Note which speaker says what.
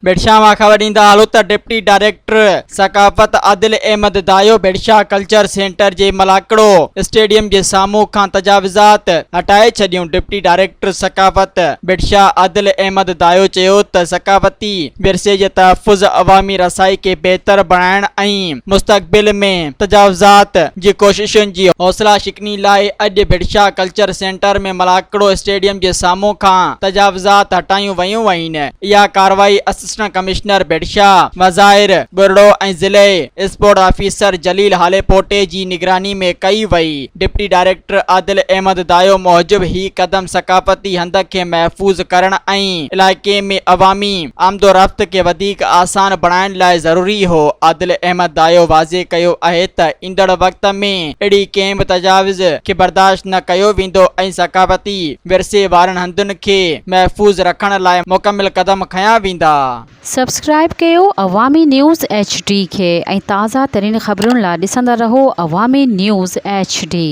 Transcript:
Speaker 1: ڀٽشاهه مان خبر ڏيندا هلو ته ڊپٽي ڊائريڪٽر ثقافت عادل احمد دايو ڀٽشاهه ڪلچر سينٽر جي ملاکڙو اسٽيڊيم جي سامهون کان تجاوزات هٽائي ڇڏيون. ڊپٽي ڊائريڪٽر ثقافت ڀٽشاهه عادل احمد دايو چيو ته ثقافتي ورثي جي تحفظ، عوامي رسائي کي بهتر بڻائڻ ۽ مستقبل ۾ تجاوزات جي ڪوششن جي حوصلا شڪني لاء اڄ ڀٽشاهه ڪلچر سينٽر ۾ ملاکڙو اسٽيڊيم جي سامهون کان تجاوزات هٽايون ويون آهن. اها ڪارروائي اسسٽنٽ ڪمشنر ڀٽشاهه مظاهر ٻرڙو ۽ ضلعي اسپورٽس آفيسر جليل هاليپوٽي جي نگراني ۾ ڪئي وئي. ڊپٽي ڊائريڪٽر عادل احمد دايو موجب هي قدم ثقافتي هنڌ کي محفوظ ڪرڻ ۽ علائقي ۾ عوامي آمدورفت کي وڌيڪ آسان بڻائڻ لاء ضروري هو. عادل احمد دايو واضح ڪيو آهي ته ايندڙ وقت ۾ اهڙي ڪنهن به تجاوز کي برداشت نه ڪيو ويندو ۽ ثقافتي ورثي وارن هنڌن کي محفوظ رکڻ لاء مڪمل قدم کنيا ويندا.
Speaker 2: سبسڪرائيب ڪيو عوامي نيوز ايڇ ڊي کي ۽ تازه ترين خبرن لا ڏسندا رهو عوامي نيوز ايڇ ڊي.